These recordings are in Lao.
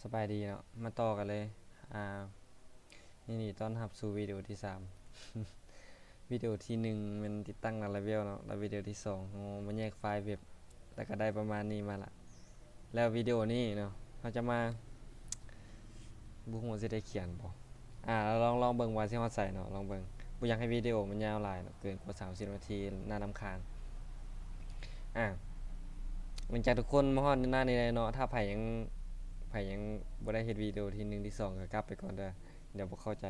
ສະບາຍດີເນາະ ມາຕໍ່ກັນເລີຍ. ອ່າ ຍິນດີຕ້ອນຮັບສູ່ວິດີໂອທີສາມ. ວິດີໂອທີໜຶ່ງແມ່ນຕິດຕັ້ງ Laravel ເນາະ ແລ້ວວິດີໂອທີສອງເຮົາມາແຍກໄຟລ໌ເວັບ ແລ້ວກໍໄດ້ປະມານນີ້ມາລະ. ແລ້ວວິດີໂອນີ້ເນາະ ເຮົາຈະມາ ບໍ່ຮູ້ຊິໄດ້ຂຽນບໍ່ ອ່າ ລອງ ລອງເບິ່ງວ່າຊິຮອດໃສເນາະ ລອງເບິ່ງ. ບໍ່ຢາກໃຫ້ວິດີໂອມັນຍາວຫຼາຍເນາະ ເກີນກວ່າສາມສິບນາທີ ໜ້າລຳຄານ. ອ່າ ຫຼັງຈາກທຸກຄົນມາຮອດໜ້ານີ້ແລ້ວເນາະ ຖ້າໃຜຍັງ ໃຜຍັງບໍ່ໄດ້ເຮັດວິດີໂອທີໜຶ່ງທີສອງ ກໍກັບໄປກ່ອນເດີ ດຽວບໍ່ເຂົ້າໃຈ.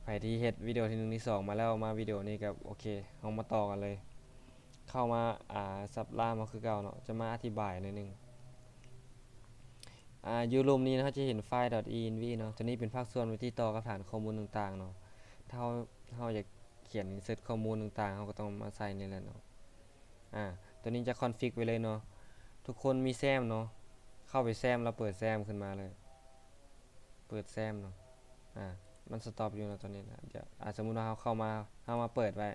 ໃຜທີ່ເຮັດວິດີໂອທີໜຶ່ງທີສອງມາແລ້ວ ມາວິດີໂອນີ້ກໍໂອເຄ ເຮົາມາຕໍ່ກັນເລີຍ. ເຂົ້າມາ ອ່າ Sublime ເຮົາຄືເກົ່າເນາະ ຈະມາອະທິບາຍໜ້ອຍໜຶ່ງ. ອ່າ ຢູ່ລຸ່ມນີ້ເຮົາຈະເຫັນ file.env ເນາະ ຕົວນີ້ເປັນພາກສ່ວນໄວ້ຕິດຕໍ່ກັບຖານຂໍ້ມູນຕ່າງໆເນາະ. ຖ້າເຮົາ ເຮົາຢາກຂຽນ insert ຂໍ້ມູນຕ່າງໆ ເຮົາກໍຕ້ອງມາໃສ່ນີ້ແຫຼະເນາະ. ອ່າ ຕົວນີ້ຈະ config ໄວ້ເລີຍເນາະ. ທຸກຄົນມີ XAMPP ເນາະ ເຂົ້າໄປ XAMPP ແລ້ວເປີດ XAMPP ຂຶ້ນມາເລີຍ ເປີດ XAMPP ເນາະ. ອ່າ ມັນ stop ຢູ່ເນາະ ຕອນນີ້ນະ. ດຽວ ອ່າ ສົມມຸດວ່າເຮົາເຂົ້າມາ ເຮົາມາເປີດໄວ້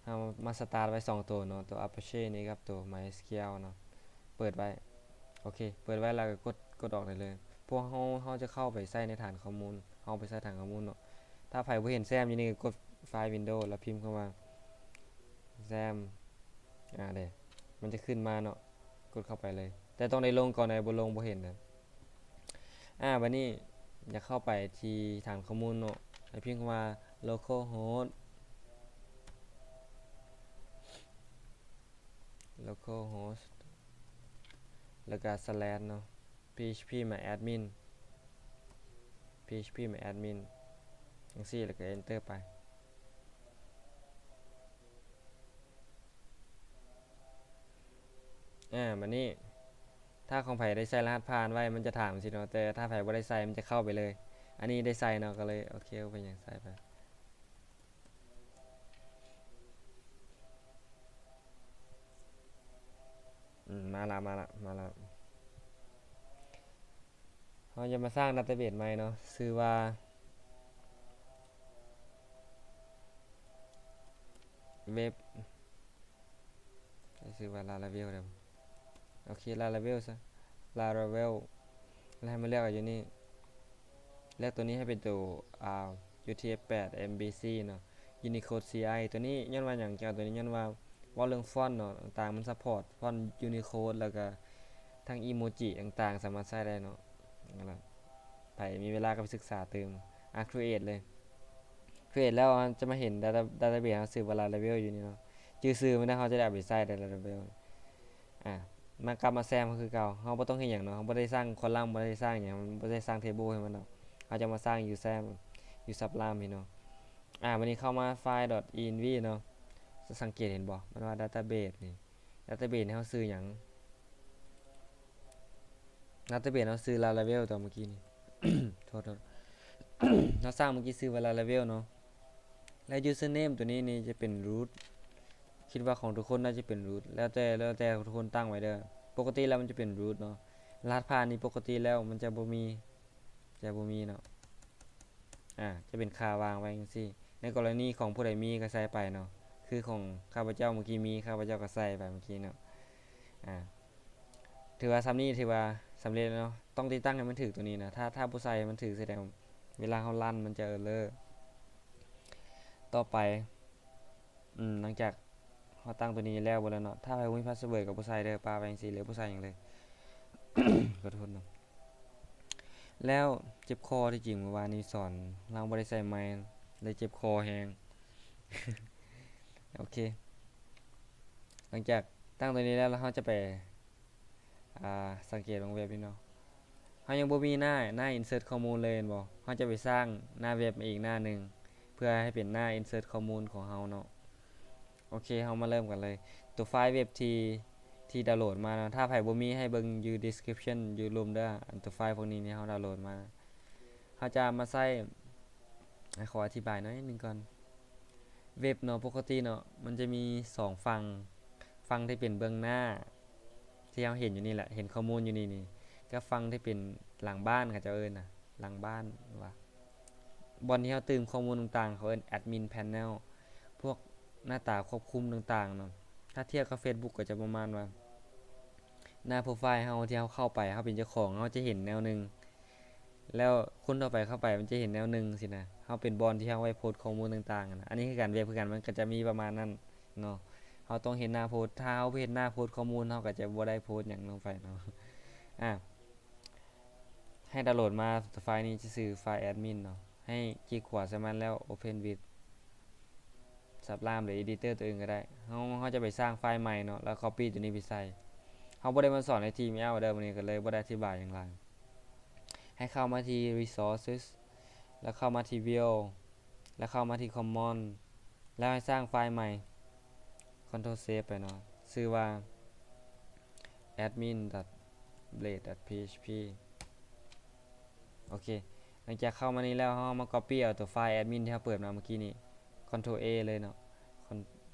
ເຮົາມາ start ໄວ້ສອງໂຕເນາະ ໂຕ Apache ນີ້ກັບໂຕ MySQL ເນາະ ເປີດໄວ້. ໂອເຄ ເປີດໄວ້ແລ້ວກໍກົດ ກົດອອກໄດ້ເລີຍ. ພວກເຮົາ ເຮົາຈະເຂົ້າໄປໃສ່ໃນຖານຂໍ້ມູນ ເຮົາໄປໃສ່ຖານຂໍ້ມູນເນາະ. ຖ້າໃຜບໍ່ເຫັນ XAMPP ຢູ່ນີ້ ກໍກົດ File Window ແລ້ວພິມຄຳວ່າ XAMPP ອ່າ ເດ້ ມັນຈະຂຶ້ນມາເນາະ ກົດເຂົ້າໄປເລີຍ ແຕ່ຕ້ອງໄດ້ລົງກ່ອນ ໄດ້ບໍ່ລົງບໍ່ເຫັນນະ. ອ່າ ບັດນີ້ຢາກເຂົ້າໄປທີ່ຖານຂໍ້ມູນເນາະ ໃຫ້ພິມຄຳວ່າ localhost localhost ແລ້ວກໍ slash ເນາະ phpMyAdmin phpMyAdmin ຈັ່ງຊີ້ ແລ້ວກໍ enter ໄປ. ອ່າ ບັດນີ້ ຖ້າຂອງໃຜໄດ້ໃສ່ລະຫັດຜ່ານໄວ້ ມັນຈະຖາມຊີ້ເນາະ ແຕ່ຖ້າໃຜບໍ່ໄດ້ໃສ່ ມັນຈະເຂົ້າໄປເລີຍ. ອັນນີ້ໄດ້ໃສ່ເນາະ ກໍເລີຍ ໂອເຄ ບໍ່ເປັນຫຍັງ ໃສ່ໄປ. ອືມ ມາລະ ມາລະ ມາລະ. ເຮົາຈະມາສ້າງ database ໃໝ່ເນາະ ຊື່ວ່າ web ໃຫ້ຊື່ວ່າ Laravel ເດີ. ໂອເຄ Laravel ຊະ Laravel ແລ້ວໃຫ້ມາເລືອກເອົາຢູ່ນີ້ ເລືອກຕົວນີ້ໃຫ້ເປັນຕົວ ອ່າ UTF-eight MVC ເນາະ Unicode CI. ຕົວນີ້ຍ້ອນວ່າຫຍັງ ຈຶ່ງເອົາຕົວນີ້ ຍ້ອນວ່າເວົ້າເລື່ອງຟອນເນາະ ຕ່າງໆ ມັນ support ຟອນ Unicode ແລ້ວກະທັງ emoji ຕ່າງໆ ສາມາດໃຊ້ໄດ້ເນາະ. ນັ້ນລະ ໃຜມີເວລາກໍໄປສຶກສາຕື່ມ. ອ່າ create ເລີຍ create ແລ້ວເຮົາຈະມາເຫັນ data database ເຮົາຊື່ວ່າ Laravel ຢູ່ນີ້ເນາະ ຈື່ຊື່ມັນນະ ເຮົາຈະໄດ້ເອົາໄປໃຊ້ໄດ້ Laravel. ອ່າ ມາກັບມາ XAMPP ເຮົາຄືເກົ່າ ເຮົາບໍ່ຕ້ອງເຮັດຫຍັງເນາະ ເຮົາບໍ່ໄດ້ສ້າງ column ບໍ່ໄດ້ສ້າງຫຍັງ ບໍ່ໄດ້ສ້າງ table ໃຫ້ມັນເນາະ ເຮົາຈະມາສ້າງຢູ່ XAMPP ຢູ່ Sublime ນີ້ເນາະ. ອ່າ ບັດນີ້ເຂົ້າມາ file.env ເນາະ ຈະສັງເກດເຫັນບໍ່ ມັນວ່າ database ນີ້ database ເຮົາຊື່ຫຍັງ? database ເຮົາຊື່ Laravel ຕອນເມື່ອກີ້ນີ້ ໂທດໆ ເຮົາສ້າງເມື່ອກີ້ຊື່ວ່າ Laravel ເນາະ ແລະ username ຕົວນີ້ນີ້ຈະເປັນ root ຄິດວ່າຂອງທຸກຄົນໜ້າຈະເປັນ root ແລ້ວແຕ່ ແລ້ວແຕ່ທຸກຄົນຕັ້ງໄວ້ເດີ. ປົກກະຕິແລ້ວມັນຈະເປັນ root ເນາະ ລະຫັດຜ່ານນີ້ປົກກະຕິແລ້ວມັນຈະບໍ່ມີ ຈະບໍ່ມີເນາະ. ອ່າ ຈະເປັນຄ່າວາງໄວ້ຈັ່ງຊີ້ ໃນກໍລະນີຂອງຜູ້ໃດມີກໍໃສ່ໄປເນາະ ຄືຂອງຂ້າພະເຈົ້າເມື່ອກີ້ມີ ຂ້າພະເຈົ້າກໍໃສ່ໄປເມື່ອກີ້ເນາະ. ອ່າ ຖືວ່າຊ່ຳນີ້ຖືວ່າສຳເລັດແລ້ວເນາະ ຕ້ອງຕິດຕັ້ງໃຫ້ມັນຖືກຕົວນີ້ນະ ຖ້າ ຖ້າບໍ່ໃສ່ໃຫ້ມັນຖືກ ສະແດງເວລາເຮົາລັນມັນຈະ error. ຕໍ່ໄປ ອືມ ຫຼັງຈາກເຮົາຕັ້ງຕົວນີ້ແລ້ວເບິດແລ້ວເນາະ ຖ້າໃຜບໍ່ມີ password ກໍບໍ່ໃສ່ເດີ ປະໄວ້ຈັ່ງຊີ້ເລີຍ ບໍ່ໃສ່ຫຍັງເລີຍ ຂໍໂທດເນາະ. ແລ້ວເຈັບຄໍ ທີ່ຈິງມື້ວານນີ້ສອນ ເຮົາບໍ່ໄດ້ໃສ່ໄມ ເລີຍເຈັບຄໍແຮງ. ໂອເຄ ຫຼັງຈາກຕັ້ງຕົວນີ້ແລ້ວ ແລ້ວເຮົາຈະໄປ ອ່າ ສັງເກດເບິ່ງເວັບນີ້ເນາະ ເຮົາຍັງບໍ່ມີໜ້າ ໜ້າ insert ຂໍ້ມູນເລີຍແມ່ນບໍ່? ເຮົາຈະໄປສ້າງໜ້າເວັບມາອີກໜ້າໜຶ່ງ ເພື່ອໃຫ້ເປັນໜ້າ insert ຂໍ້ມູນຂອງເຮົາເນາະ. ໂອເຄ ເຮົາມາເລີ່ມກັນເລີຍ ຕົວໄຟລ໌ເວັບທີ່ ທີ່ດາວໂຫຼດມາເນາະ ຖ້າໃຜບໍ່ມີໃຫ້ເບິ່ງຢູ່ description ຢູ່ລຸ່ມເດີ ອັນຕົວໄຟລ໌ພວກນີ້ທີ່ເຮົາດາວໂຫຼດມາ. ເຮົາຈະມາໃຊ້ ຂໍອະທິບາຍໜ້ອຍໜຶ່ງກ່ອນ ເວັບເນາະ ປົກກະຕິເນາະ ມັນຈະມີສອງຝັ່ງ ຝັ່ງທີ່ເປັນເບື້ອງໜ້າ ທີ່ເຮົາເຫັນຢູ່ນີ້ແຫຼະ ເຫັນຂໍ້ມູນຢູ່ນີ້ນີ້ ກັບຝັ່ງທີ່ເປັນຫຼັງບ້ານ ເຂົາເຈົ້າເອີ້ນນະ ຫຼັງບ້ານວ່າ ບ່ອນທີ່ເຮົາຕື່ມຂໍ້ມູນຕ່າງໆ ເຂົາເອີ້ນ admin panel ພວກໜ້າຕາຄວບຄຸມຕ່າງໆເນາະ. ຖ້າທຽບກັບ Facebook ກໍຈະປະມານວ່າ ໜ້າໂປຣໄຟເຮົາທີ່ເຮົາເຂົ້າໄປ ເຮົາເປັນເຈົ້າຂອງ ເຮົາຈະເຫັນແນວໜຶ່ງ ແລ້ວຄົນທົ່ວໄປເຂົ້າໄປມັນຈະເຫັນແນວໜຶ່ງຊີ້ນະ. ເຮົາເປັນບ່ອນທີ່ເຮົາໄວ້ໂພສຂໍ້ມູນຕ່າງໆນະ. ອັນນີ້ຄືການເວັບຄືກັນ ມັນກໍຈະມີປະມານນັ້ນເນາະ. ເຮົາຕ້ອງເຫັນໜ້າໂພສ ຖ້າເຮົາບໍ່ເຫັນໜ້າໂພສຂໍ້ມູນ ເຮົາກໍຈະບໍ່ໄດ້ໂພສຫຍັງລົງໄປເນາະ. ອາ ໃຫ້ດາວໂຫຼດມາ ໄຟລ໌ນີ້ຈະຊື່ໄຟລ໌ແອດມິນເນາະ. ໃຫ້ຄລິກຂວາໃສ່ມັນແລ້ວ Open with Sublime ຫຼື Editor ຕົວອື່ນກໍໄດ້. ເຮົາ ເຮົາຈະໄປສ້າງໄຟລ໌ໃໝ່ເນາະ ແລ້ວ Copy ຕົວນີ້ໄປໃສ່. ເຮົາບໍ່ໄດ້ມາສອນ HTML ເດີ ມື້ນີ້ກໍເລີຍບໍ່ໄດ້ອະທິບາຍຫຍັງຫຼາຍ. ໃຫ້ເຂົ້າມາທີ່ Resources ແລ້ວເຂົ້າມາທີ່ View ແລ້ວເຂົ້າມາທີ່ Common ແລ້ວໃຫ້ສ້າງໄຟລ໌ໃໝ່. Ctrl Save ໄປເນາະ ຊື່ວ່າ admin.blade.php. ໂອເຄ ຫຼັງຈາກເຂົ້າມານີ້ແລ້ວ ເຮົາມາ Copy ເອົາຕົວໄຟລ໌ແອດມິນທີ່ເຮົາເປີດມາເມື່ອກີ້ນີ້ Ctrl A ເລີຍເນາະ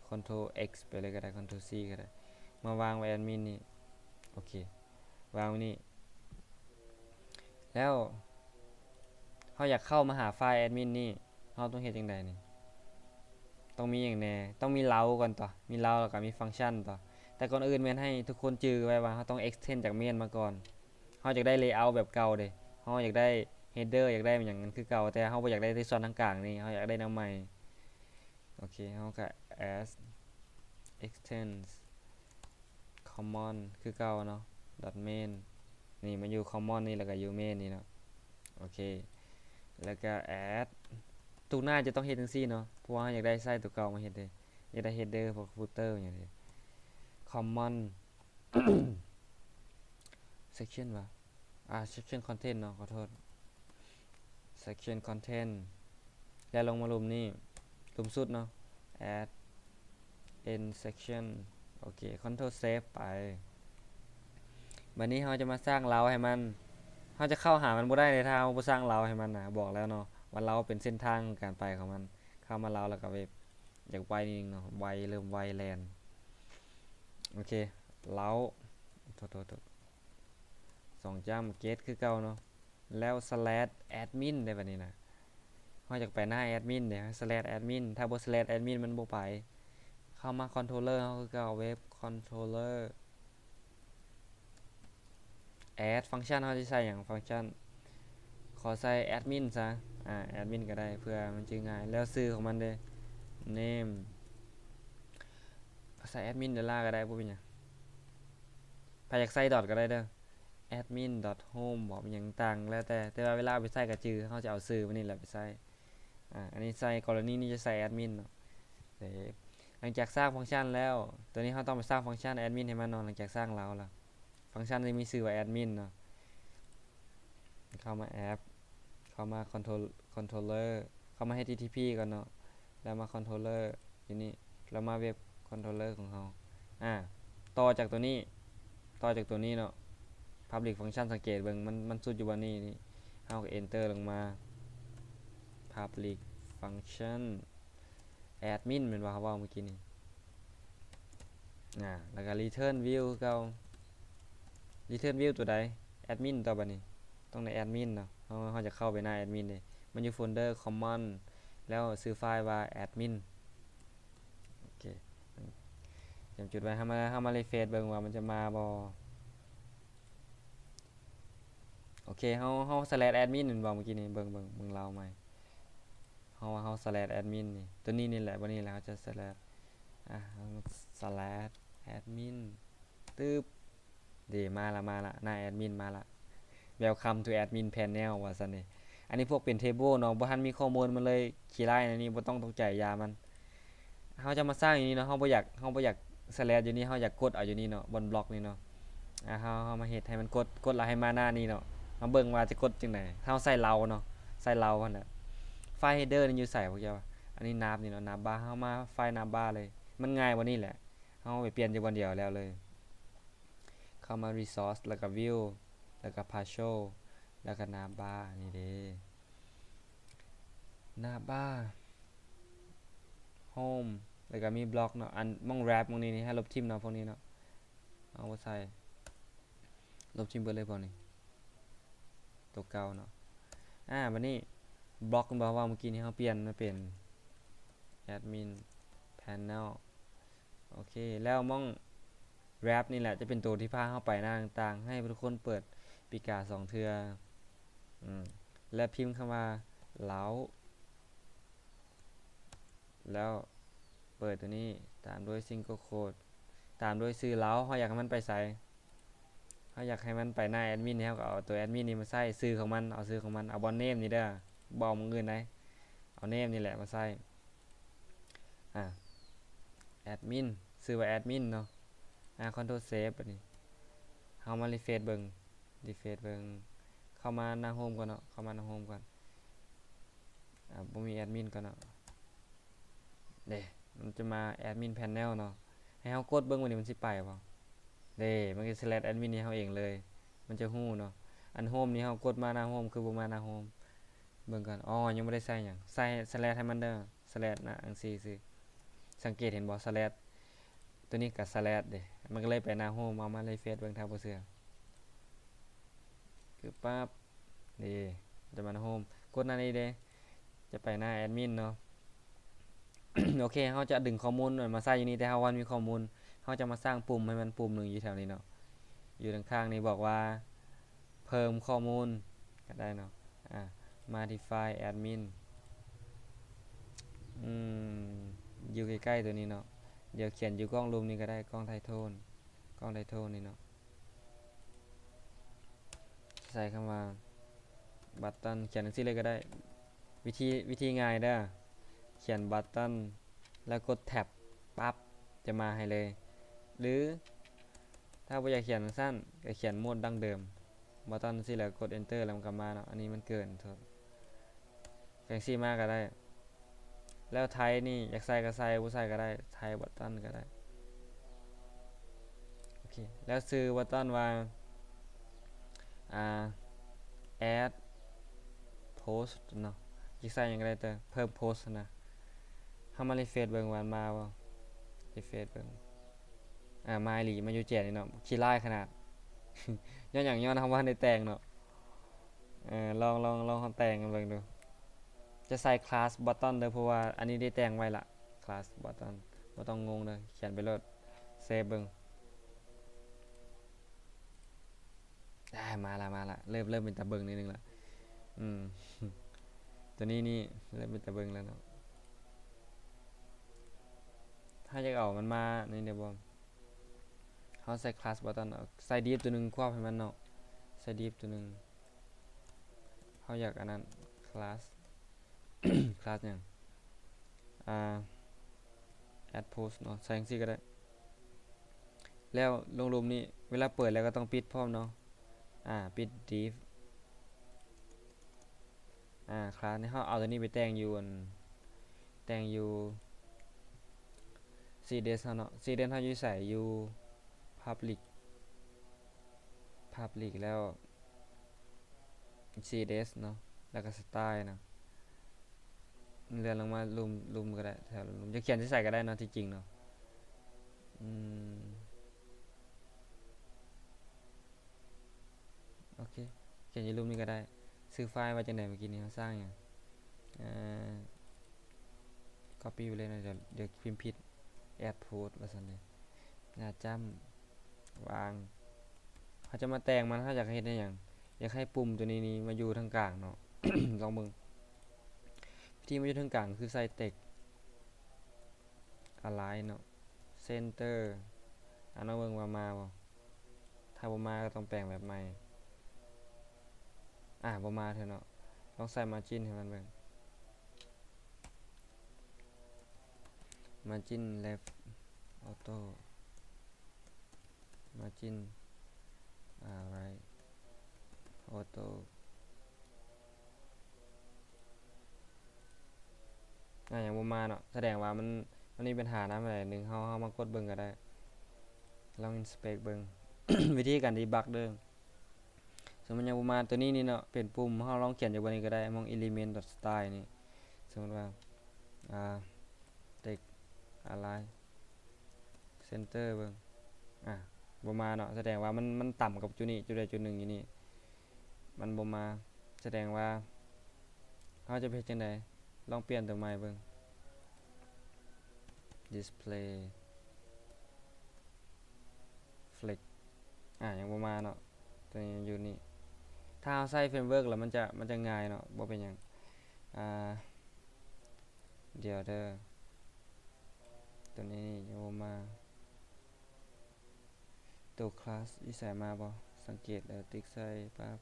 Ctrl X ໄປເລີຍກໍໄດ້ Ctrl C ກໍໄດ້ ມາວາງໄວ້ແອດມິນນີ້. ໂອເຄ ວາງໄວ້ນີ້ ແລ້ວເຮົາຢາກເຂົ້າມາຫາໄຟລ໌ແອດມິນນີ້ ເຮົາຕ້ອງເຮັດຈັ່ງໃດນີ້? ຕ້ອງມີຫຍັງແດ່? ຕ້ອງມີເລົາກ່ອນຕົວະ ມີເລົາແລ້ວກໍມີຟັງຊັນຕົວະ. ແຕ່ກ່ອນອື່ນແມ່ນໃຫ້ທຸກຄົນຈື່ໄວ້ວ່າເຮົາຕ້ອງ extend ຈາກ main ມາກ່ອນ. ເຮົາຢາກໄດ້ layout ແບບເກົ່າເດ້ ເຮົາຢາກໄດ້ header ຢາກໄດ້ຫຍັງຄືເກົ່າ ແຕ່ເຮົາບໍ່ຢາກໄດ້ທີ່ສ່ວນທາງກາງນີ້ ເຮົາຢາກໄດ້ແນວໃໝ່. ໂອເຄ ເຮົາກໍ add extend common ຄືເກົ່າເນາະ dot main ນີ້ ມັນຢູ່ common ນີ້ ແລ້ວກໍຢູ່ main ນີ້ເນາະ. ໂອເຄ ແລ້ວກໍ add ທຸກໜ້າຈະຕ້ອງເຮັດຈັ່ງຊີ້ເນາະ ເພາະວ່າເຮົາຢາກໄດ້ໄຊໂຕເກົ່າມາເຮັດເດ້ ຢາກໄດ້ header ພວກ footer ຫຍັງເດ້. Common section ຫວາ ອ່າ section content ເນາະ ຂໍໂທດ section content ແລ້ວລົງມາລຸ່ມນີ້ ລຸ່ມສຸດເນາະ add end section. ໂອເຄ Ctrl Save ໄປ. ບັດນີ້ເຮົາຈະມາສ້າງເລົາໃຫ້ມັນ ເຮົາຈະເຂົ້າຫາມັນບໍ່ໄດ້ເດ້ ຖ້າເຮົາບໍ່ສ້າງເລົາໃຫ້ມັນນະ. ບອກແລ້ວເນາະວ່າເລົາເປັນເສັ້ນທາງຂອງການໄປຂອງມັນ. ເຂົ້າມາເລົາແລ້ວກໍເວັບ ຢາກໄວນິດໜຶ່ງເນາະ ໄວ ເລີ່ມໄວ ແລ່ນ. ໂອເຄ ເລົາ ໂທດໆໆ ສອງຈ້ຳ get ຄືເກົ່າເນາະ ແລ້ວ slash admin ເດ້ ບັດນີ້ນະ ເຮົາຢາກໄປໜ້າແອດມິນເດ້ slash admin ຖ້າບໍ່ slash admin ມັນບໍ່ໄປ. ເຂົ້າມາ controller ເຮົາຄືເກົ່າ web controller add function ເຮົາຊິໃສ່ຫຍັງ function ຂໍໃສ່ admin ຊະ ອາ admin ກໍໄດ້ ເພື່ອມັນຈື່ງ່າຍ. ແລ້ວຊື່ຂອງມັນເດ້ name ໃສ່ admin ດອລລາ ກໍໄດ້ ບໍ່ເປັນຫຍັງ. ໃຜຢາກໃສ່ dot ກໍໄດ້ເດີ admin dot home ບໍ ຫຍັງຕ່າງແລ້ວແຕ່ ແຕ່ວ່າເວລາເອົາໄປໃຊ້ກໍຈື່ ເຮົາຈະເອົາຊື່ມັນນີ້ແຫຼະໄປໃຊ້. ອາ ອັນນີ້ໃສ່ ກໍລະນີນີ້ຈະໃສ່ admin ເນາະ. ເອີ ຫຼັງຈາກສ້າງຟັງຊັນແລ້ວ ຕົວນີ້ເຮົາຕ້ອງໄປສ້າງຟັງຊັນ admin ໃຫ້ມັນເນາະ. ຫຼັງຈາກສ້າງເຮົາລະ ຟັງຊັນຈະມີຊື່ວ່າ admin ເນາະ. ເຂົ້າມາ app ເຂົ້າມາ control controller ເຂົ້າມາ http ກ່ອນເນາະ ແລ້ວມາ controller ຢູ່ນີ້ ແລ້ວມາ web controller ຂອງເຮົາ. ອາ ຕໍ່ຈາກຕົວນີ້ ຕໍ່ຈາກຕົວນີ້ເນາະ public function ສັງເກດເບິ່ງ ມັນ ມັນສຸດຢູ່ບ່ອນນີ້ນີ້ ເຮົາກໍ enter ລົງມາ public function admin ແມ່ນບໍ່ ເຮົາເວົ້າເມື່ອກີ້ນີ້. ອາ ແລ້ວກໍ return view ຄືເກົ່າ. return view ຕົວໃດ? admin ຕໍ່ບັດນີ້ ຕ້ອງໄດ້ admin ເນາະ. ເຮົາ ເຮົາຈະເຂົ້າໄປໜ້າ admin ເດ້ ມັນຢູ່ folder common ແລ້ວຊື່ໄຟລ໌ວ່າ admin. ໂອເຄ ຈຳຈຸດໄວ້ ເຮົາມາ ເຮົາມາ refresh ເບິ່ງວ່າມັນຈະມາບໍ່. ໂອເຄ ເຮົາ ເຮົາ slash admin ແມ່ນບໍ່ ເມື່ອກີ້ນີ້ ເບິ່ງ ເບິ່ງ ເບິ່ງເລົາໃໝ່ ເຮົາ ເຮົາ slash admin ນີ້ ຕົວນີ້ນີ້ແຫຼະ ບັດນີ້ແຫຼະ ເຮົາຈະ slash ອາ slash admin ຕຶບ ເດ ມາລະ ມາລະ ໜ້າ admin ມາລະ Welcome to admin panel ວ່າຊັ້ນເດ. ອັນນີ້ພວກເປັນ table ເນາະ ບໍ່ທັນມີຂໍ້ມູນ ມັນເລີຍຂີ້ຮ້າຍແນວນີ້ ບໍ່ຕ້ອງຕົກໃຈ ຢ່າມັນ. ເຮົາຈະມາສ້າງຢູ່ນີ້ເນາະ ເຮົາບໍ່ຢາກ ເຮົາບໍ່ຢາກ slash ຢູ່ນີ້ ເຮົາຢາກກົດເອົາຢູ່ນີ້ເນາະ ບ່ອນບລັອກນີ້ເນາະ. ອາ ເຮົາ ເຮົາມາເຮັດໃຫ້ມັນກົດ ກົດແລ້ວໃຫ້ມາໜ້ານີ້ເນາະ. ມາເບິ່ງວ່າຈະກົດຈັ່ງໃດ ເຮົາໃສ່ເລົາເນາະ ໃສ່ເລົາຫັ້ນແຫຼະ. ໄຟລ໌ header ນີ້ຢູ່ໃສພວກເຈົ້າ? ອັນນີ້ nav ນີ້ເນາະ navbar ເຮົາມາໄຟລ໌ navbar ເລີຍ ມັນງ່າຍກວ່ານີ້ແຫຼະ. ເຮົາໄປປ່ຽນຢູ່ບ່ອນດຽວແລ້ວເລີຍ ເຂົ້າມາ resource ແລ້ວກໍ view ແລ້ວກໍ partial ແລ້ວກໍ navbar ນີ້ເດ້ navbar home ແລ້ວກໍມີບລັອກເນາະ. ອັນໝ່ອງ wrap ໝ່ອງນີ້ນີ້ ໃຫ້ລົບຖິ້ມເນາະ ພວກນີ້ເນາະ ເຮົາບໍ່ໃສ່ ລົບຖິ້ມເບິດເລີຍພວກນີ້ ຕົວເກົ່າເນາະ. ອາ ບັດນີ້ບລັອກ ເຫັນບໍ່ ວ່າເມື່ອກີ້ນີ້ເຮົາປ່ຽນມາເປັນ admin panel. ໂອເຄ ແລ້ວໝ່ອງ Wrap ນີ້ແຫຼະຈະເປັນໂຕທີ່ພາເຮົາໄປໜ້າຕ່າງໆ. ໃຫ້ທຸກຄົນເປີດປີກາສອງເທື່ອ ອືມ ແລະ ພິມຄຳວ່າ Layout ແລ້ວເປີດໂຕນີ້ ຕາມດ້ວຍ Single Quote ຕາມດ້ວຍຊື່ເຮົາ ເຮົາຢາກໃຫ້ມັນໄປໃສ? ເຮົາຢາກໃຫ້ມັນໄປໜ້າແອດມິນ ເຮົາກໍເອົາໂຕແອດມິນນີ້ມາໃສ່ຊື່ຂອງມັນ ເອົາຊື່ຂອງມັນ ເອົາບໍ່ name ນີ້ເດີ ບໍ່ເອົາໝ່ອງອື່ນໃດ ເອົາ name ນີ້ແຫຼະມາໃສ່ ອາ ແອດມິນ ຊື່ວ່າແອດມິນເນາະ. ອາ Ctrl Save ບາດນີ້ ເຮົາມາ refresh ເບິ່ງ refresh ເບິ່ງ ເຂົ້າມາໜ້າໂຮມກ່ອນເນາະ ເຂົ້າມາໜ້າໂຮມກ່ອນ ອາ ບໍ່ມີແອດມິນກ່ອນເນາະ ເດ້ ມັນຈະມາ Admin Panel ເນາະ ໃຫ້ເຮົາກົດເບິ່ງວ່ານີ້ມັນຊິໄປບໍ່ ເດ້ ມັນກໍ select admin ໃຫ້ເຮົາເອງເລີຍ ມັນຈະຮູ້ເນາະ. ອັນໂຮມນີ້ເຮົາກົດມາໜ້າໂຮມ ຄືບໍ່ມາໜ້າໂຮມ ເບິ່ງກ່ອນ ອໍ ຍັງບໍ່ໄດ້ໃສ່ຫຍັງ ໃສ່ select ໃຫ້ມັນເດີ select ນະ ຈັ່ງຊີ້ຊື່ ສັງເກດເຫັນບໍ່ select ໂຕນີ້ກໍ select ເດ້ ມັນກໍເລີຍໄປໜ້າໂຮມ. ເອົາມາ refresh ເບິ່ງ ຖ້າບໍ່ເຊື່ອ ຄືປັບ ນີ້ ຈະມາໂຮມ ກົດໜ້ານີ້ເດ້ ຈະໄປໜ້າແອດມິນເນາະ. ໂອເຄ ເຮົາຈະດຶງຂໍ້ມູນມາໃສ່ຢູ່ນີ້ ແຕ່ເຮົາບໍ່ມີຂໍ້ມູນ ເຮົາຈະມາສ້າງປຸ່ມໃຫ້ມັນປຸ່ມໜຶ່ງຢູ່ແຖວນີ້ເນາະ ຢູ່ທາງຂ້າງນີ້ ບອກວ່າເພີ່ມຂໍ້ມູນກໍໄດ້ເນາະ ອາ Modify Admin ອືມ ຢູ່ໃກ້ໆ ໂຕນີ້ເນາະ ດຽວຂຽນຢູ່ກ້ອງລຸ່ມນີ້ກໍໄດ້ ກ້ອງ Title ກ້ອງ Title ນີ້ເນາະ. ໃສ່ຄຳວ່າ Button ຂຽນຈັ່ງຊີ້ເລີຍກໍໄດ້ ວິທີ ວິທີງ່າຍເດີ ຂຽນ Button ແລ້ວກົດ Tab ປັບ ຈະມາໃຫ້ເລີຍ ຫຼື ຖ້າບໍ່ຢາກຂຽນຈັ່ງຊັ້ນ ກໍຂຽນໂໝດດັ້ງເດີມ Button ຊີ້ ແລ້ວກົດ Enter ແລ້ວມັນກໍມາເນາະ. ອັນນີ້ມັນເກີນໂທດ ຈັ່ງຊີ້ມາກໍໄດ້ ແລ້ວ Type ນີ້ ຢາກໃສ່ກໍໃສ່ ບໍ່ໃສ່ກໍໄດ້ Type Button ກໍໄດ້. ໂອເຄ ແລ້ວຊື່ Button ວ່າ ອາ Add Post ເນາະ ຢາກໃສ່ຫຍັງກໍໄດ້ ແຕ່ເພີ່ມ Post ນະ. ເຮົາມາ refresh ເບິ່ງວ່າມັນມາບໍ່ refresh ເບິ່ງ ອາ ມາອີ່ຫຼີ ມາຢູ່ແຈນີ້ເນາະ ຂີ້ລ້າຍຂະໜາດ. ຍ້ອນຫຍັງ? ຍ້ອນເຮົາບໍ່ທັນໄດ້ແຕ່ງເນາະ. ເອີ ລອງ ລອງ ລອງເຮົາແຕ່ງກັນເບິ່ງດູ ຈະໃສ່ Class Button ເດີ ເພາະວ່າອັນນີ້ໄດ້ແຕ່ງໄວ້ລະ Class Button ບໍ່ຕ້ອງງົງເດີ ຂຽນໄປໂລດ ເຊຟເບິ່ງ. ອາ ມາລະ ມາລະ ເລີ່ມ ເລີ່ມເປັນຕາເບິ່ງໜ້ອຍໜຶ່ງລະ. ອືມ ໂຕນີ້ນີ້ເລີ່ມເປັນຕາເບິ່ງແລ້ວເນາະ. ເຮົາຢາກເອົາມັນມານີ້ໄດ້ບໍ່? ເຮົາໃສ່ Class Button ເອົາ ໃສ່ Div ໂຕໜຶ່ງຄວບໃຫ້ມັນເນາະ ໃສ່ Div ໂຕໜຶ່ງ. ເຮົາຢາກອັນນັ້ນ Class Class ຫຍັງ ອາ Add Post ເນາະ ໃສ່ຈັ່ງຊີ້ກໍໄດ້. ແລ້ວລົງລຸ່ມນີ້ ເວລາເປີດແລ້ວກໍຕ້ອງປິດພ້ອມເນາະ ອາ ປິດ Div ອາ Class ນີ້ ເຮົາເອົາໂຕນີ້ໄປແຕ່ງຢູ່ອັນ ແຕ່ງຢູ່ CSS ເຮົາເນາະ CSS ເຮົາຢູ່ໃສ? ຢູ່ Public Public ແລ້ວ CSS ເນາະ ແລ້ວກໍ Style ນະ ເລື່ອນລົງມາລຸ່ມ ລຸ່ມກໍໄດ້ ແຖວລຸ່ມ ຈະຂຽນໃສ່ໃສກໍໄດ້ເນາະ ທີ່ຈິງເນາະ. ອືມ ໂອເຄ ຂຽນຢູ່ລຸ່ມນີ້ກໍໄດ້. ຊື່ໄຟລ໌ວ່າຈັ່ງໃດ? ເມື່ອກີ້ນີ້ເຮົາສ້າງຫຍັງ? ເອີ Copy ໄປເລີຍເນາະ ດຽວ ດຽວພິມຜິດ Add Post ວ່າຊັ້ນເດ. ໜ້າຈ້ຳ ວາງ ເຮົາຈະມາແຕ່ງມັນ ເຮົາຢາກເຮັດໃຫ້ຫຍັງ? ຢາກໃຫ້ປຸ່ມໂຕນີ້ນີ້ມາຢູ່ທາງກາງເນາະ. ລອງເບິ່ງ ວິທີມາຢູ່ທາງກາງຄືໃສ່ Text Align ເນາະ Center ອາ ລອງເບິ່ງວ່າມາບໍ່? ຖ້າບໍ່ມາກໍຕ້ອງແປງແບບໃໝ່. ອາ ບໍ່ມາເທື່ອເນາະ. ລອງໃສ່ Margin ໃຫ້ມັນເບິ່ງ. Margin Left Auto Margin Right Auto ອາ ຍັງບໍ່ມາເນາະ ສະແດງວ່າມັນ ມັນມີບັນຫານຳໃດໜຶ່ງ. ເຮົາ ເຮົາມາກົດເບິ່ງກໍໄດ້ ລອງ Inspect ເບິ່ງ ວິທີການ Debug ເດີ. ສົມມຸດຍັງບໍ່ມາ ໂຕນີ້ນີ້ເນາະ ເປັນປຸ່ມ ເຮົາລອງຂຽນຢູ່ບ່ອນນີ້ກໍໄດ້ ມອງ Element Style ນີ້ ສົມມຸດວ່າ ອ່າ Text Align Center ເບິ່ງ ອາ ບໍ່ມາເນາະ ສະແດງວ່າມັນ ມັນຕຳກັບຈຸດນີ້ ຈຸດໃດຈຸດໜຶ່ງຢູ່ນີ້ ມັນບໍ່ມາ ສະແດງວ່າ ເຮົາຈະໄປເຮັດຈັ່ງໃດ? ລອງປ່ຽນໂຕໃໝ່ເບິ່ງ Display ອ ອາ ຍັງບໍ່ມາເນາະ ຕົວນີ້ຢູ່ນີ້. ຖ້າເຮົາໃຊ້ເຟຣມເວີກແລ້ວມັນຈະ ມັນຈະງ່າຍເນາະ ບໍ່ເປັນຫຍັງ. ອາ ດຽວເດີ ຕົວນີ້ຍັງບໍ່ມາ. ຕົວຄລາສຢູ່ໃສມາບໍ່? ສັງເກດແລ້ວຕິກໃສ່ປັບ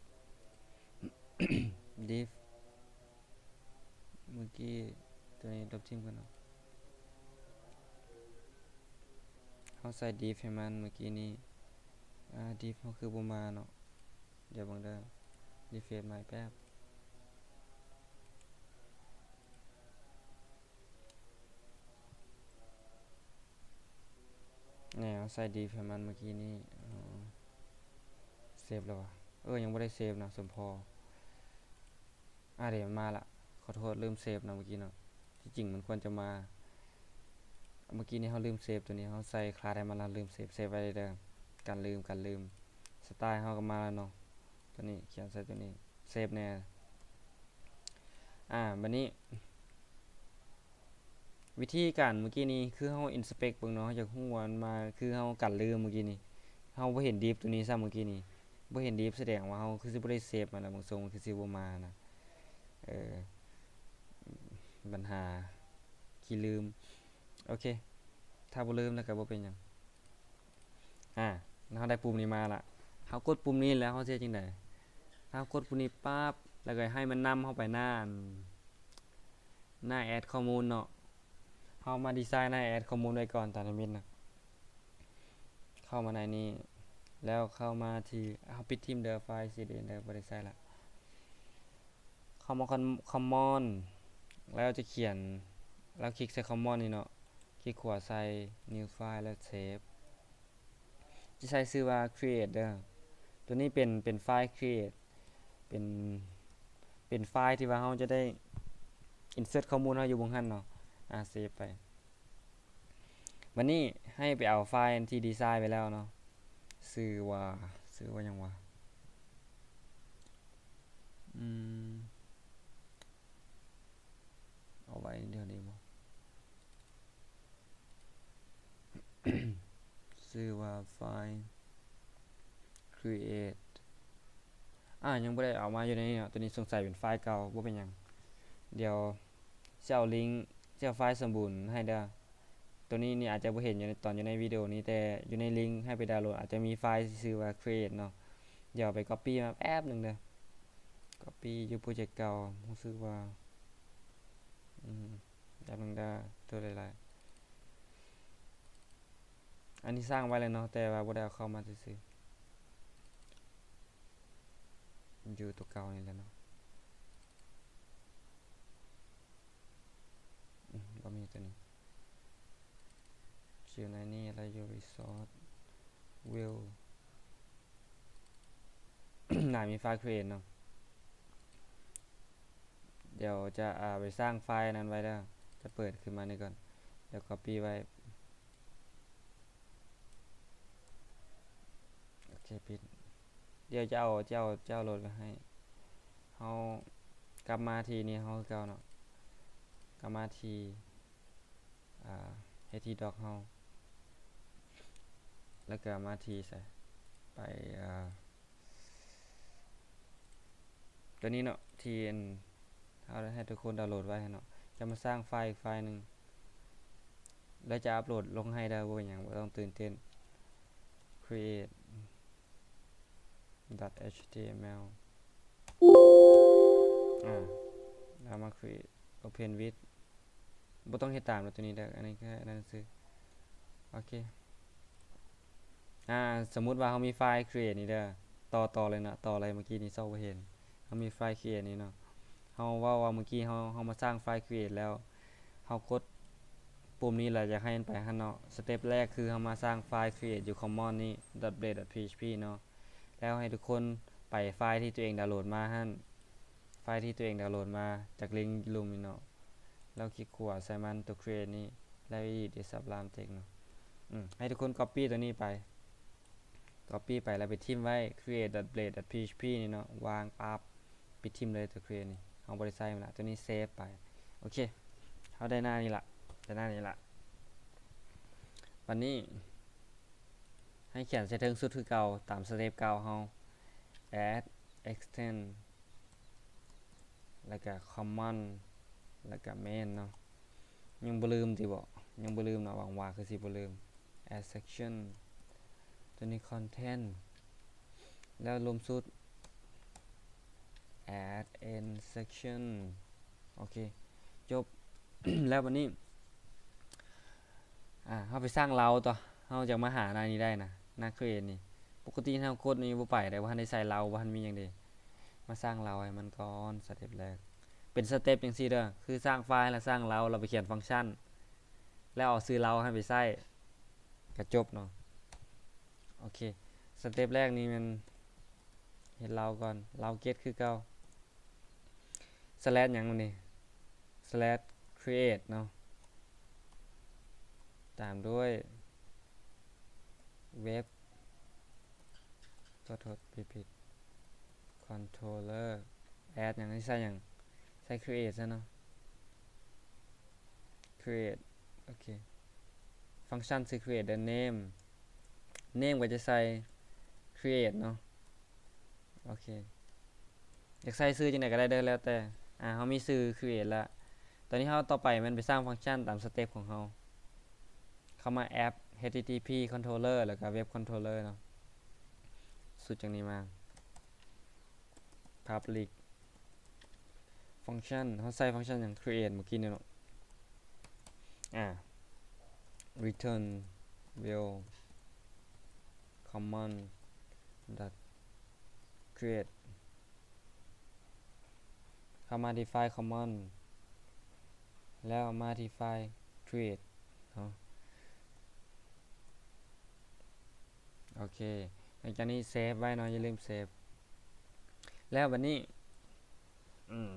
ດິຟ ມື້ກີ້ຕົວນີ້ລົບຖິ້ມກ່ອນເນາະ. ເຮົາໃສ່ດິຟໃຫ້ມັນມື້ກີ້ນີ້ ອາ ດິຟເຮົາຄືບໍ່ມາເນາະ. ດຽວເບິ່ງເດີ ຣີເຟຣຊໃໝ່ແປັບ. ແນວໃສ່ດິຟໃຫ້ມັນເມື່ອກີ້ນີ້ ເຊບແລ້ວຫວາ? ເອີ ຍັງບໍ່ໄດ້ເຊບນະສົມພໍ. ອາ ເດ ມັນມາລະ. ຂໍໂທດ ລືມເຊບເນາະເມື່ອກີ້ເນາະ. ທີ່ຈິງມັນຄວນຈະມາ. ເມື່ອກີ້ນີ້ເຮົາລືມເຊບຕົວນີ້ ເຮົາໃສ່ຄລາສໃຫ້ມັນລະລືມເຊບ. ເຊບໄວ້ເດີ ກັນລືມ ກັນລືມ. ສະຕາຍເຮົາກໍມາແລ້ວເນາະ. ຕົວນີ້ຂຽນໃສ່ຕົວນີ້ ເຊບແດ່. ອາ ບາດນີ້ ວິທີການເມື່ອກີ້ນີ້ ຄືເຮົາອິນສະເປັກເບິ່ງເນາະ ເຮົາຢາກຮູ້ວ່າມັນມາ ຄືເຮົາກັນລືມເມື່ອກີ້ນີ້ ເຮົາບໍ່ເຫັນດິຟຕົວນີ້ຊ້ຳເມື່ອກີ້ນີ້ ບໍ່ເຫັນດິຟ ສະແດງວ່າເຮົາຄືຊິບໍ່ໄດ້ເຊບມັນນະ ເບິ່ງຊົງມັນຄືຊິບໍ່ມານະ. ເອີ ບັນຫາຂີ້ລືມ. ໂອເຄ ຖ້າບໍ່ລືມແລ້ວກໍບໍ່ເປັນຫຍັງ. ອາ ເຮົາໄດ້ປຸ່ມນີ້ມາລະ ເຮົາກົດປຸ່ມນີ້ແລ້ວເຮົາຊິເຮັດຈັ່ງໃດ? ເຮົາກົດປຸ່ມນີ້ປັບ ແລ້ວກໍໃຫ້ມັນນຳເຮົາໄປໜ້າ ໜ້າແອັດຂໍ້ມູນເນາະ. ເຮົາມາດີໄຊໜ້າແອັດຂໍ້ມູນໄວ້ກ່ອນ ຕາມນິມິດນະ. ເຂົ້າມາໃນນີ້ ແລ້ວເຂົ້າມາທີ່ ເຮົາປິດຖິ້ມເດີ ໄຟລ໌ຊີດີເດີ ບໍ່ໄດ້ໃຊ້ລະ. ເຂົ້າມາຄອມ ຄອມມອນ ແລ້ວຈະຂຽນ ແລ້ວຄລິກໃສ່ຄອມມອນນີ້ເນາະ ຄລິກຂວາໃສ່ ນິວໄຟລ໌ ແລ້ວເຊບ. ຈະໃຊ້ຊື່ວ່າຄຣີເອດເດີ ຕົວນີ້ເປັນ ເປັນໄຟລ໌ຄຣີເອດ ເປັນ ເປັນໄຟລ໌ທີ່ວ່າເຮົາຈະໄດ້ອິນເສີດຂໍ້ມູນເຮົາຢູ່ໝ່ອງຫັ້ນເນາະ. ອາ ເຊບໄປ. ບັດນີ້ໃຫ້ໄປເອົາໄຟລ໌ທີ່ດີໄຊໄວ້ແລ້ວເນາະ ຊື່ວ່າ ຊື່ວ່າຫຍັງຫວາ? ອືມ ເອົາໄວ້ດຽວນີ້ບໍ່? ຊື່ວ່າໄຟລ໌ຄຣີເອດ. ອາ ຍັງບໍ່ໄດ້ເອົາມາຢູ່ໃນນີ້ເນາະ ຕົວນີ້ສົງໄສເປັນໄຟລ໌ເກົ່າ ບໍ່ເປັນຫຍັງ. ດຽວຊິເອົາລິງ ຊິເອົາໄຟລ໌ສົມບູນໃຫ້ເດີ. ຕົວນີ້ນີ້ອາດຈະບໍ່ເຫັນຢູ່ໃນ ຕອນຢູ່ໃນວິດີໂອນີ້ ແຕ່ຢູ່ໃນລິງໃຫ້ໄປດາວໂຫຼດ ອາດຈະມີໄຟລ໌ທີ່ຊື່ວ່າຄຣີເອດເນາະ. ດຽວໄປກັອບປີ້ມາແປັບໜຶ່ງເດີ ກັອບປີ້ຢູ່ໂປຣເຈັກເກົ່າ ຮູ້ສຶກວ່າ ອືມ ແປັບໜຶ່ງເດີ ໂທດຫຼາຍໆ. ອັນນີ້ສ້າງໄວ້ແລ້ວເນາະ ແຕ່ວ່າບໍ່ໄດ້ເອົາເຂົ້າມາຊື່ໆ ຢູ່ຕົວເກົ່ານີ້ແຫຼະເນາະ. ອືມ ບໍ່ມີຕົວນີ້ ຢູ່ໃນນີ້ລະ ຢູ່ຣີຊອດ ວິວ ໜ້າມີໄຟລ໌ຄຣີເອດເນາະ. ດຽວຈະ ອາ ໄປສ້າງໄຟລ໌ນັ້ນໄວ້ເດີ ຈະເປີດຂຶ້ນມານີ້ກ່ອນ ດຽວກັອບປີ້ໄວ້. ໂອເຄ ປິດ. ດຽວຈະເອົາ ຈະເອົາ ຈະເອົາໂຫຼດໄວ້ໃຫ້. ເຮົາກັບມາທີ່ນີ້ເຮົາຄືເກົ່າເນາະ ກັບມາທີ່ ອາ ເຮັດທີ່ດັອກເຮົາ ແລ້ວກໍມາທີ່ໃສ ໄປ ອາ ຕົວນີ້ເນາະ ທີ່ອັນ ເຮົາໃຫ້ທຸກຄົນດາວໂຫຼດໄວ້ເນາະ. ຈະມາສ້າງໄຟລ໌ອີກໄຟລ໌ໜຶ່ງ ແລ້ວຈະອັບໂຫຼດລົງໃຫ້ເດີ ບໍ່ເປັນຫຍັງ ບໍ່ຕ້ອງຕື່ນເຕັ້ນ. ຄຣີເອດ ດອດ ເອັດຊທີເອັມແອລ ອາ ແລ້ວມາຄຣີເອດ ໂອເພັນວິດ ບໍ່ຕ້ອງເຮັດຕາມແລ້ວ ຕົວນີ້ເດີ ອັນນີ້ແຄ່ນັ້ນຊື່. ໂອເຄ ອາ ສົມມຸດວ່າເຮົາມີໄຟລ໌ຄຣີເອດນີ້ເດີ ຕໍ່ ຕໍ່ເລີຍເນາະ ຕໍ່ເລີຍ ເມື່ອກີ້ນີ້ຊອກບໍ່ເຫັນ. ເຮົາມີໄຟລ໌ຄຣີເອດນີ້ເນາະ ເຮົາເວົ້າວ່າເມື່ອກີ້ເຮົາ ເຮົາມາສ້າງໄຟລ໌ຄຣີເອດແລ້ວ ເຮົາກົດປຸ່ມນີ້ແລ້ວຢາກໃຫ້ມັນໄປຫັ້ນເນາະ. ສະເຕັບແລກຄືເຮົາມາສ້າງໄຟລ໌ຄຣີເອດຢູ່ຄອມມອນນີ້ ດອດເບລດ ດອດພີເອັດຊພີ ເນາະ ແລ້ວໃຫ້ທຸກຄົນໄປໄຟລ໌ທີ່ຕົວເອງດາວໂຫຼດມາຫັ້ນ ໄຟລ໌ທີ່ຕົວເອງດາວໂຫຼດມາຈາກລິງລຸ່ມນີ້ເນາະ ແລ້ວຄລິກຂວາໃສ່ມັນ ຕົວຄຣີເອດນີ້ ແລ້ວເອດິດ ເດສຄຣິບຊັນເຕັກເນາະ. ອືມ ໃຫ້ທຸກຄົນກັອບປີ້ຕົວນີ້ໄປ ກັອບປີ້ໄປແລ້ວໄປຖິ້ມໄວ້ ຄຣີເອດ ດອດເບລດ ດອດພີເອັດຊພີ ນີ້ເນາະ ວາງປັບ ປິດຖິ້ມເລີຍຕົວຄຣີເອດນີ້ ເຮົາບໍ່ໄດ້ໃຊ້ມັນລະ ຕົວນີ້ເຊບໄປ. ໂອເຄ ເຮົາໄດ້ໜ້ານີ້ລະ ໄດ້ໜ້ານີ້ລະ. ບັດນີ້ ໃຫ້ຂຽນໃສ່ເທິງສຸດຄືເກົ່າ ຕາມສະເຕັບເກົ່າເຮົາ add extend ແລ້ວກະ common ແລ້ວກະ main ເນາະ. ຍັງບໍ່ລືມຕິເບາະ? ຍັງບໍ່ລືມເນາະ, ຫວັງວ່າຄືຊິບໍ່ລືມ. add section ຕົວນີ້ content ແລ້ວລົມສຸດ add end section. ໂອເຄ ຈົບ. ແລ້ວບັດນີ້ ອາ ເຮົາໄປສ້າງເລົາຕໍ່. ເຮົາຈະມາຫາໜ້ານີ້ໄດ້ນະ, ໜ້າ create ນີ້. ປົກກະຕິເຮົາກົດນີ້ບໍ່ໄປໄດ້, ບໍ່ທັນໄດ້ໃສ່ເລົາ, ບໍ່ທັນມີຫຍັງເດ. ມາສ້າງເລົາໃຫ້ມັນກ່ອນ ສະເຕັບແລກ. ເປັນສະເຕັບຈັ່ງຊີ້ເດີ, ຄືສ້າງໄຟລ໌ແລ້ວສ້າງເລົາ ແລ້ວໄປຂຽນຟັງຊັນ ແລ້ວເອົາຊື່ເລົາຫັ້ນໄປໃຊ້ ກະຈົບເນາະ. ໂອເຄ ສະເຕັບແລກນີ້ແມ່ນເຮັດເລົາກ່ອນ, ເລົາ get ຄືເກົ່າ. slash ຫຍັງນີ້ slash create ເນາະ, ຕາມດ້ວຍ web ຂໍໂທດ ຜິດ controller add ຫຍັງ ໃສ່ຫຍັງ ໃສ່ create ຊະເນາະ. create ໂອເຄ ຟັງຊັນຊື່ create ເດີ. name name ກໍຈະໃສ່ create ເນາະ. ໂອເຄ ຢາກໃສ່ຊື່ຈັ່ງໃດກໍໄດ້ເດີ ແລ້ວແຕ່. ອາ ເຮົາມີຊື່ create ລະ. ຕອນນີ້ເຮົາ ຕໍ່ໄປແມ່ນໄປສ້າງຟັງຊັນຕາມສະເຕັບຂອງເຮົາ. ເຂົ້າມາ app http controller ແລ້ວກໍ web controller ເນາະ, ສຸດຈັ່ງນີ້ມາ public function ເຮົາໃສ່ຟັງຊັນຫຍັງ create ມື້ກີ້ນີ້ເນາະ. ອາ return vel common dot create ເຂົ້າມາທີ່ໄຟລ໌ common ແລ້ວມາທີ່ໄຟລ໌ create ເນາະ. ໂອເຄ ຫຼັງຈາກນີ້ເຊບໄວ້ເນາະ, ຢ່າລືມເຊບ. ແລ້ວບັດນີ້ ອືມ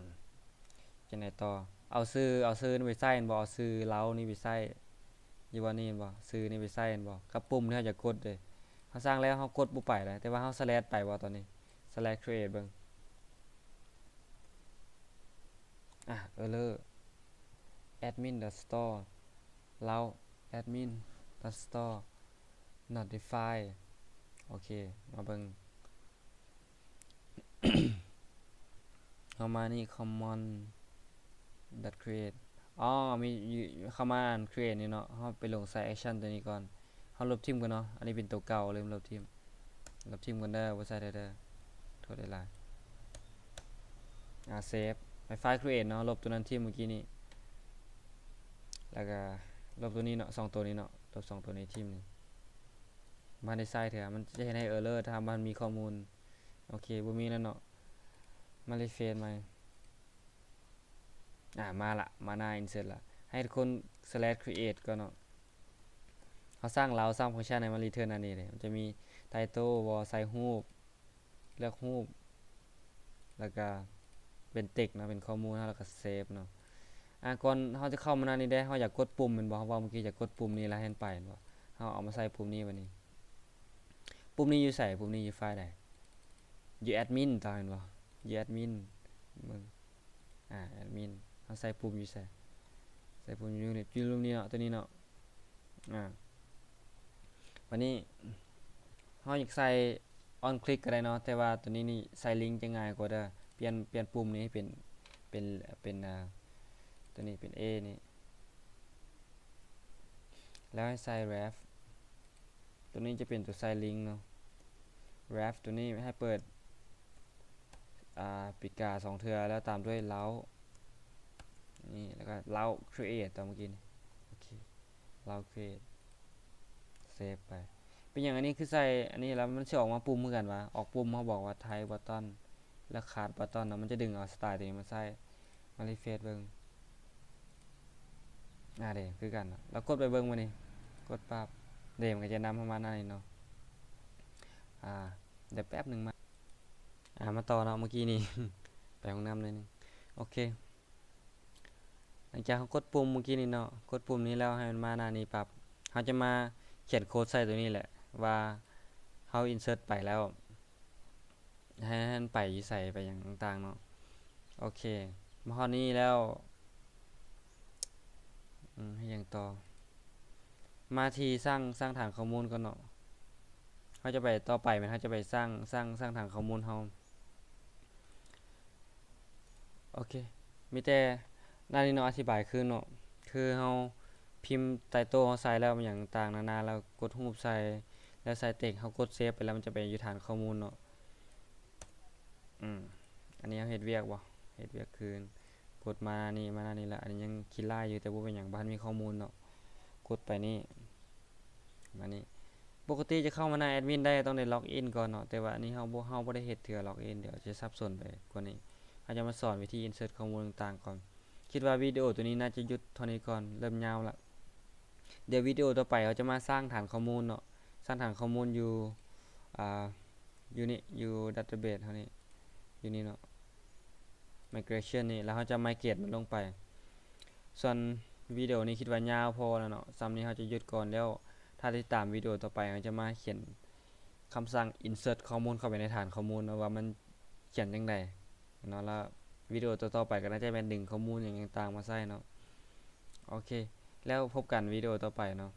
ຈັ່ງໃດຕໍ່? ເອົາຊື່ ເອົາຊື່ນີ້ໄປໃສ່ແມ່ນບໍ່? ເອົາຊື່ເລົານີ້ໄປໃສ່ ຢູ່ບ່ອນນີ້ແມ່ນບໍ່? ຊື່ນີ້ໄປໃສ່ແມ່ນບໍ່? ກັບປຸ່ມທີ່ເຮົາຈະກົດເດ້. ເຮົາສ້າງແລ້ວເຮົາກົດບໍ່ໄປແລ້ວ, ແຕ່ວ່າເຮົາ slash ໄປບໍ່ຕອນນີ້? slash create ເບິ່ງ. ອາ error admin dot store ເລົາ admin dot store not defined. ໂອເຄ ມາເບິ່ງ ເຮົາມານີ້ common dot create. ອໍ ມີຢູ່ ເຂົ້າມາອັນ create ນີ້ເນາະ, ເຮົາໄປລົງໃສ່ action ຕົວນີ້ກ່ອນ. ເຮົາລົບຖິ້ມກ່ອນເນາະ, ອັນນີ້ເປັນຕົວເກົ່າ ລືມລົບຖິ້ມ. ລົບຖິ້ມກ່ອນເດີ, ບໍ່ໃສ່ໄດ້ເດີ, ໂທດຫຼາຍໆ. ອາ ເຊບ ໄປໄຟລ໌ create ເນາະ, ລົບຕົວນັ້ນຖິ້ມມື້ກີ້ນີ້ ແລ້ວກະລົບຕົວນີ້ເນາະ, ສອງຕົວນີ້ເນາະ, ລົບສອງຕົວນີ້ຖິ້ມນີ້. ບໍ່ໄດ້ໃຊ້ເທື່ອ, ມັນຈະເຮັດໃຫ້ error ຖ້າມັນມີຂໍ້ມູນ. ໂອເຄ ບໍ່ມີແລ້ວເນາະ, ມາ refresh ໃໝ່. ອາ ມາລະ ມາໜ້າ insert ລະ. ໃຫ້ທຸກຄົນ slash create ກ່ອນເນາະ. ເຮົາສ້າງເລົາ ສ້າງຟັງຊັນໃຫ້ມັນ return ອັນນີ້ເດ້. ມັນຈະມີ title ບໍ່ ໃສ່ຮູບ ເລືອກຮູບ ແລ້ວກະເປັນ text ເນາະ, ເປັນຂໍ້ມູນເຮົາ ແລ້ວກະ save ເນາະ. ອາ ກ່ອນເຮົາຈະເຂົ້າມາໜ້ານີ້ໄດ້ ເຮົາຢາກກົດປຸ່ມແມ່ນບໍ່? ເຮົາເວົ້າເມື່ອກີ້ຢາກກົດປຸ່ມນີ້ ແລ້ວໃຫ້ມັນໄປແມ່ນບໍ່? ເຮົາເອົາມາໃສ່ປຸ່ມນີ້ບັດນີ້. ປຸ່ມນີ້ຢູ່ໃສ? ປຸ່ມນີ້ຢູ່ໄຟລ໌ໃດ? ຢູ່ admin ຕາແມ່ນບໍ່? ຢູ່ admin ເບິ່ງ ອາ admin ເຮົາໃສ່ປຸ່ມຢູ່ໃສ? ໃສ່ປຸ່ມຢູ່ນີ້ ຢູ່ລຸ່ມນີ້ເນາະ, ຕົວນີ້ເນາະ. ອາ ບັດນີ້ເຮົາຢາກໃສ່ on click ກໍໄດ້ເນາະ, ແຕ່ວ່າຕົວນີ້ນີ້ໃສ່ link ຈະງ່າຍກວ່າເດີ. ປ່ຽນ ປ່ຽນປຸ່ມນີ້ໃຫ້ເປັນ ເປັນ ເປັນ ອາ ຕົວນີ້ເປັນ A ນີ້ ແລ້ວໃຫ້ໃສ່ ref ຕົວນີ້ຈະເປັນຕົວໃສ່ link ເນາະ. ref ຕົວນີ້ໃຫ້ເປີດ ອາ ປີກກາສອງເທື່ອ ແລ້ວຕາມດ້ວຍເລົານີ້ ແລ້ວກໍເລົາ create ຕົວເມື່ອກີ້ນີ້. ໂອເຄ ເລົາ create save ໄປ. ເປັນຫຍັງອັນນີ້ຄືໃສ່ອັນນີ້ແລ້ວມັນຊິອອກມາປຸ່ມຄືກັນຫວາ? ອອກປຸ່ມ ເຮົາບອກວ່າ type button ແລ້ວ cast button ເນາະ, ມັນຈະດຶງເອົາສະໄຕລ໌ຕົວນີ້ມາໃສ່. ມາ refresh ເບິ່ງ. ອາ ເດ້ ຄືກັນເນາະ, ແລ້ວກົດໄປເບິ່ງບັດນີ້ ກົດປັບ ເດ້ ມັນກໍຈະນຳເຮົາມາໜ້ານີ້ເນາະ. ອາ ດຽວແປັບໜຶ່ງມາ. ອາ ມາຕໍ່ເນາະ, ເມື່ອກີ້ນີ້ໄປຫ້ອງນ້ຳໜ້ອຍໜຶ່ງ. ໂອເຄ ຫຼັງຈາກເຮົາກົດປຸ່ມເມື່ອກີ້ນີ້ເນາະ, ກົດປຸ່ມນີ້ແລ້ວໃຫ້ມັນມາໜ້ານີ້ປັບ ເຮົາຈະມາຂຽນໂຄດໃສ່ຕົວນີ້ແຫຼະ ວ່າເຮົາ insert ໄປແລ້ວ ໃຫ້ ໃຫ້ມັນໄປຢູ່ໃສ ໄປຫຍັງຕ່າງໆເນາະ. ໂອເຄ ມາຮອດນີ້ແລ້ວ ອືມ ເຮັດຫຍັງຕໍ່? ມາທີ່ສ້າງ ສ້າງຖານຂໍ້ມູນກ່ອນເນາະ. າຈະໄປຕໍ່ໄປແມ່ນເຮົາຈະໄປສ້າງ ສ້າງ ສ້າງຖານຂໍ້ມູນເຮົາ. ໂອເຄ ມີແຕ່ໜ້ານີ້ເນາະ ອະທິບາຍຄືນເນາະ ຄືເຮົາພິມໄຕໂຕເຮົາໃສ່ແລ້ວຫຍັງຕ່າງໆນານາ ແລ້ວກົດຮູບໃສ່ ແລ້ວໃສ່ເຕັກ ເຮົາກົດເຊບໄປແລ້ວ ມັນຈະໄປຢູ່ຖານຂໍ້ມູນເນາະ. ອືມ ອັນນີ້ເຮົາເຮັດວຽກບໍ່? ເຮັດວຽກຄືນ ກົດມານີ້ ມາໜ້ານີ້ລະ. ອັນນີ້ຍັງຂີ້ລ້າຍຢູ່ ແຕ່ບໍ່ເປັນຫຍັງ ບໍ່ທັນມີຂໍ້ມູນເນາະ. ກົດໄປນີ້ ມານີ້ ປົກກະຕິຈະເຂົ້າມາໜ້າແອດມິນໄດ້ ຕ້ອງໄດ້ລັອກອິນກ່ອນເນາະ ແຕ່ວ່າອັນນີ້ເຮົາບໍ່ ເຮົາບໍ່ໄດ້ເຮັດເທື່ອ ລັອກອິນ ດຽວຈະສັບສົນໄປກວ່ານີ້. ເຮົາຈະມາສອນວິທີອິນເສີດຂໍ້ມູນຕ່າງໆກ່ອນ. ຄິດວ່າວິດີໂອໂຕນີ້ໜ້າຈະຢຸດເທົ່ານີ້ກ່ອນ ເລີ່ມຍາວລະ. ດຽວວິດີໂອຕໍ່ໄປເຮົາຈະມາສ້າງຖານຂໍ້ມູນເນາະ ສ້າງຖານຂໍ້ມູນຢູ່ ອ່າ ຢູ່ນີ້ ຢູ່ດາຕາເບສເຮົານີ້ ຢູ່ນີ້ເນາະ ໄມເກຣຊັນນີ້ ແລ້ວເຮົາຈະໄມເກຣດມັນລົງໄປ. ສ່ວນວິດີໂອນີ້ຄິດວ່າຍາວພໍແລ້ວເນາະ ສ່ຳນີ້ເຮົາຈະຢຸດກ່ອນ ແລ້ວຖ້າຕິດຕາມວິດີໂອຕໍ່ໄປ ເຮົາຈະມາຂຽນຄຳສັ່ງອິນເສີດຂໍ້ມູນເຂົ້າໄປໃນຖານຂໍ້ມູນເນາະ ວ່າມັນຂຽນຈັ່ງໃດເນາະ. ແລ້ວວິດີໂອຕໍ່ໆໄປກໍໜ້າຈະແມ່ນດຶງຂໍ້ມູນຫຍັງຕ່າງໆມາໃສ່ເນາະ. ໂອເຄ ແລ້ວພົບກັນວິດີໂອຕໍ່ໄປເນາະ.